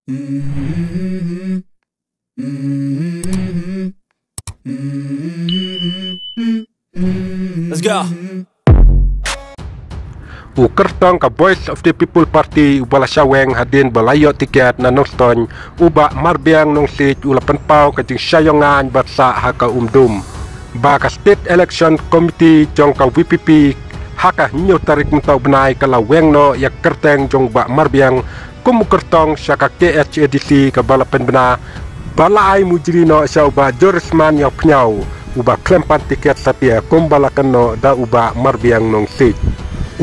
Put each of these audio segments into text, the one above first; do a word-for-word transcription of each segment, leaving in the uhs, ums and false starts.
Let's go. U kyrtong ka Voice of the People Party uba la shah weng hadien ba la ïoh tiket na Nongstoiñ, u Bah Marbiang Nongsiej, u la pynpaw ka jingshah ïoh ngain bad sah ha ka Umdum ba ka State Election Committee jong ka V P P ha ka hynñiew tarik mynta u bnai ka la weng noh ïa ka kyrteng jong Bah Marbiang kum u kyrtong sha ka K H A D C kaba la pynbna, ba la ai mujri noh sha u Bah Jorisman Ïawphniaw, uba khlem pan tiket satia kumba la kynnoh da u Bah Marbiang Nongsiej.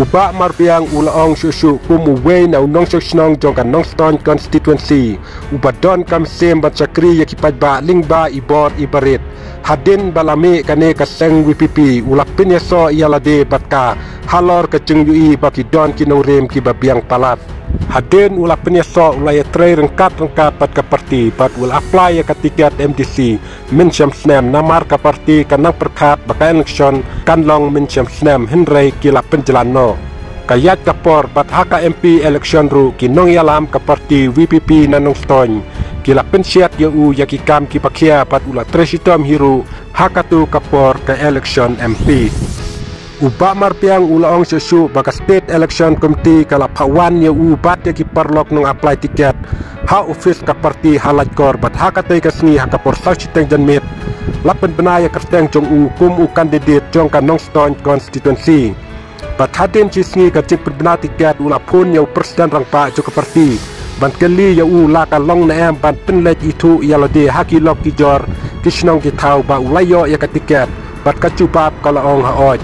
U Bah Marbiang u la ong shuh shuh kum uwei na u nongshong shnong jong ka Nongstoiñ constituency, uba don ka mynsiem ban shakri ïa ki paidbah lyngba i bor i barit. Hadien ba la mih kane ka seng V P P, u la pynïasoh ïa lade bad ka halor ka jingïohi ba ki don ki nongrim kiba biang palat. Hadien u la pynïasoh, u la ïatrei ryngkat ryngkat bad ka party bad u la apply ïa ka tiket M D C mynshem snem, namar ka party ka nang pyrkhat ba ka election kan long mynshem snem, hynrei ki la pynjlan noh. Ka ïaid ka por bad ha ka M P election ruh, ki nongïalam ka party V P P na Nongstoiñ ki la pynshit ïa u ïa ki kam kiba khia bad u la trei shitom hi ruh ha katu ka por ka election M P. U Bah Marbiang u la ong shuh shuh ba ka State Election Committee ka la phah wan ïa u bad ïa ki paralok nong apply tiket ha office ka party ha Laitkor, bad ha katei ka sngi ha ka por saw shiteng janmiet la pynbna ïa ka kyrteng jong u kum u candidate jong ka Nongstoiñ constituency. Bad hadien shi sngi ka jingpynbna tiket, u la phone ïa u President Rangbah jong ka party ban kylli ïa u la ka long ne em ban pynleit ithuh ïa lade ha ki lok ki jor, ki shnong ki thaw, ba u la ïoh ïa ka tiket. Bad ka jubab ka la ong hooid.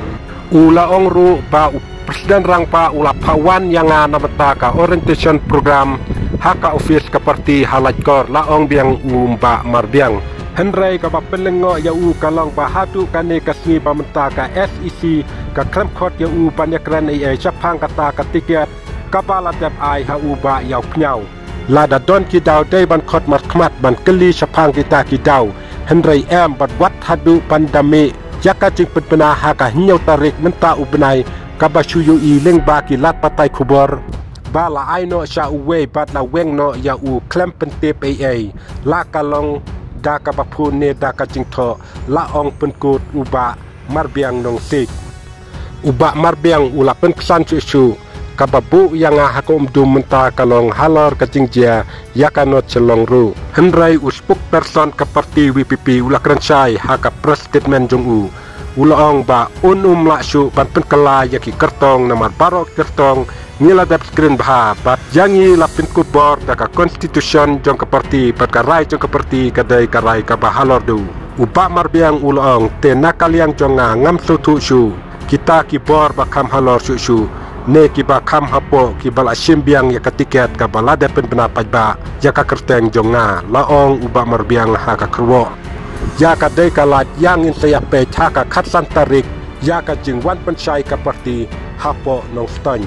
U la ong ruh ba u President Rangbah u la phah wan ïa nga na bynta ka orientation program ha ka office ka party ha Laitkor, la ong biang u Bah Marbiang. Hynrei kaba pynlyngngoh ïa u ka long ba haduh kane ka sngi ba mynta ka S E C ka khlem khot ïa u ban ïakren ei ei shaphang kata ka tiket kaba la dep ai ha u Bah Ïawphniaw. Lada don ki daw dei ban khot markhmat ban kylli shaphang kita ki daw, hynrei em, bad wat haduh ban da mih ïa ka jingpynbna ha ka hynñiew tarik mynta u bnai kaba shu ïohi lyngba ki lad pathai khubor ba la ai noh sha uwei bad la weng noh ïa u khlem pyntip ei ei, la ka long da kaba phone ne da ka jingthoh, la ong pynkut u Bah Marbiang Nongsiej. U Bah Marbiang u la pynksan shuh shuh, kaba buh ïa nga ha ka Umdum mynta ka long halor ka jingjia ïa ka North Shillong ruh. Hynrei u spokesperson ka party V P P u la kren shai ha ka press statement jong u. U la ong ba un ym lah shuh ban pynkylla ïa ki kyrtong namar baroh ki kyrtong ngi la dep screen bha bad ïa ngi la pynkupbor da ka constitution jong ka party bad ka rai jong ka party ka dei ka rai kaba halor duh. U Bah Marbiang u la ong, te na ka liang jong nga ngam sngewthuh shuh kita ki bor ba kham halor shuh shuh ne kiba kham hapoh kiba la shim biang ïa ka tiket kaba la dep pynbna paidbah ïa ka kyrteng jong nga, la ong u Bah Marbiang ha ka kyrwoh. Ïa ka dei ka lad ïa ngin sa ïa peit ha ka khatsan tarik ïa ka jingwan pynshai ka party hapoh Nongstoiñ.